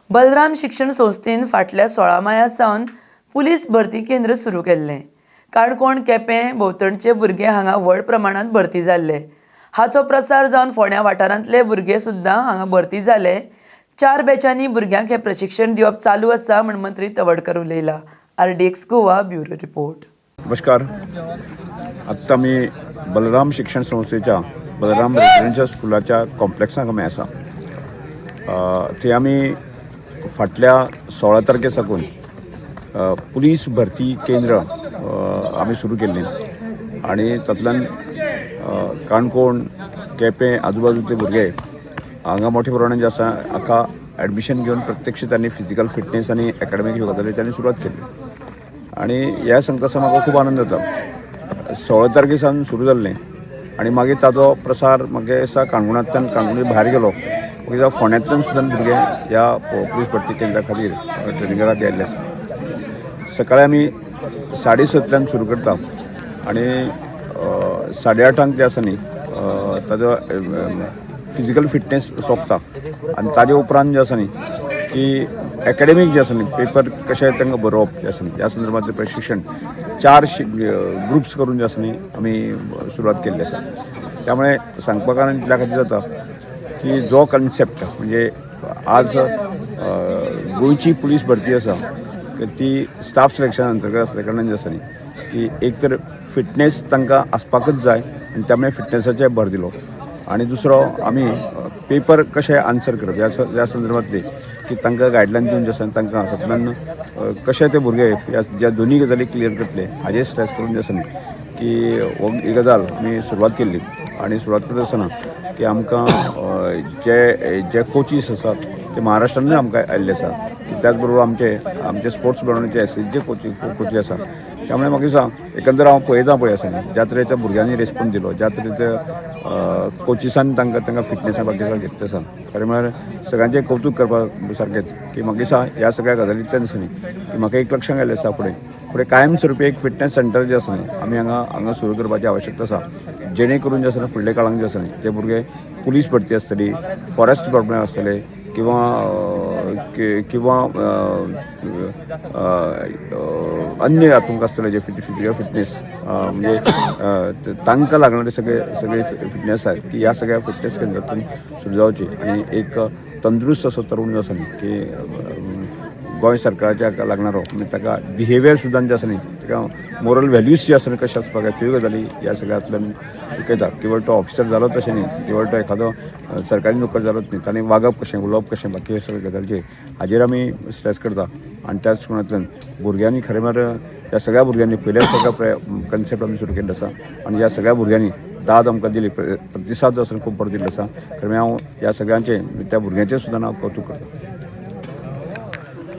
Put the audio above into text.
बलराम शिक्षण संस्थेन फाटल्या 16 माया सावन पुलीस भरती केंद्र सुरू केल्लें. काणकोण, केपें भोंवतणचे भुरगे हांगा व्हड प्रमाणांत भरती जाल्ले. हाचो प्रसार जावन फोंड्या वाठारांतले भुरगे सुद्दां हांगा भरती जाले. चार बॅचांनी भुरग्यांक हें प्रशिक्षण दिवप चालू आसा म्हण मंत्री तवडकर उलयला. RDX Goa, bureau report. नमस्कार. आत्ता आमी बलराम शिक्षण संस्थेच्या बलराम रेसिडेन्शियल स्कुलाच्या कॉम्प्लेक्साक आमी आसा. थंय आमी फाटल्या 16 तारखे साकून पुलीस भरती केंद्र आमी सुरू केल्लें आनी तातूंतल्यान काणकोण, केपें, आजूबाजूचे भुरगे हांगा मोठ्या प्रमाणान जे आसा हाका एडमिशन घेवन प्रत्यक्ष त्यांनी फिजिकल फिटनेस आनी एकाडमीक ह्यो गजाली त्यांनी सुरवात केली आनी ह्या सांगता आसतना म्हाका खूब आनंद जाता. 16 तारखे सावन सुरू जाल्लें आनी मागीर ताजो प्रसार मागीर आसा काणकोणांतल्यान, काणकोणी भायर गेलो. मागीर जावं फोंड्यांतल्यान सुद्दां भुरगे ह्या पुलीस भरती केंद्रा खातीर, ट्रेनिंगा खातीर आयिल्ले आसा. सकाळी आमी 7:30तल्यान सुरू करता आनी 8:30 जे आसा न्ही ताजो फिजिकल फिटनेस सोंपता आनी ताजे उपरांत जे आसा न्ही की एकॅडमीक जे आसा न्ही, पेपर कशें तांकां बरोवप जे आसा न्ही, ह्या संदर्भातलें प्रशिक्षण चार ग्रुप्स करून जे आसा न्ही आमी सुरवात केल्ली आसा. त्यामुळे सांगपाक आनी इतल्या खातीर जाता की जो कन्सेप्ट म्हणजे आज गोंयची पुलीस भरती आसा ती स्टाफ सिलेक्शन अंतर्गत आसल्या कारणान जे आसा न्ही की एक तर फिटनेस तांकां आसपाकच जाय आनी त्यामुळे फिटनेसाचेर भर दिलो आनी दुसरो आमी पेपर कशे आन्सर करप ह्या संदर्भातली की तांकां गायडलायन दिवन जे आसा तांकां हातूंतल्यान कशे ते भुरगे ह्या ज्या दोनी गजाली क्लियर करतले हाजेर स्ट्रेस करून जे आसा न्ही की हो ही गजाल आमी सुरवात केल्ली. आनी सुरवात करता आसतना की आमकां जे जे कोचीस आसात ते महाराष्ट्रानूय आमकां आयिल्ले आसा. त्याच बरोबर आमचे आमचे स्पोर्ट्स ग्रावंडाचे एसएचजे कोची आसा. त्यामुळे म्हाका दिसता एकंदर हांव पळयता पळय आसा न्ही, ज्या तरेच्या भुरग्यांनी रेस्पॉन्स दिलो, ज्या तरेच्या कोचिसान तांकां तांकां फिटनेसा बाकी सगळें घेतलें आसा, खरें म्हळ्यार सगळ्यांचें कौतूक करपा सारकेंच की म्हाका दिसता ह्या सगळ्या गजालींतल्यान आसा न्ही की म्हाका एक लक्षांत आयलें आसा, फुडें फुडें कायम स्वरुपी एक फिटनेस सेंटर जें आसा न्ही आमी हांगा हांगा सुरू करपाची आवश्यकता आसा, जेणे करून जे आसा न्ही फुडल्या काळांत जे आसा न्ही जे भुरगे पुलीस भरती आसतली, फॉरेस्ट डिपार्टमेंट आसतले किंवा किंवा अन्य हातूंक आसतले जे फिजिकल फिटनेस म्हणजे तांकां लागणारे सगळे सगळे फिटनेस आहात की ह्या सगळ्या फिटनेस केंद्रांतल्यान सुरू जावची आनी एक तंदुरुस्त असो तरुण जो आसा न्ही की गोंय सरकाराच्या लागणारो, म्हणजे ताका बिहेवियर सुद्दां जे आसा न्ही, ताका मोरल व्हॅल्यूज जे आसा न्ही कशें आसपाक जाय, त्यो गजाली ह्या सगळ्यांतल्यान शिकयता. केवळ तो ऑफिसर जालो तशें न्ही, केवळ तो एखादो सरकारी नोकर जालोच न्ही, ताणें वागप कशें, उलोवप कशें, बाकी हे सगळे गजालीचेर हाजेर आमी स्ट्रेस करता. आनी त्याच कोणांतल्यान भुरग्यांनी खरें म्हळ्यार ह्या सगळ्या भुरग्यांनी पयल्याच सगळ्या कन्सेप्ट आमी सुरू केल्लो आसा आनी ह्या सगळ्या भुरग्यांनी दाद आमकां दिली, प्रतिसाद जो आसा खूब बरो दिल्लो आसा. खरें म्हळ्यार हांव ह्या सगळ्यांचें, त्या भुरग्यांचें सुद्दां हांव कौतूक करता.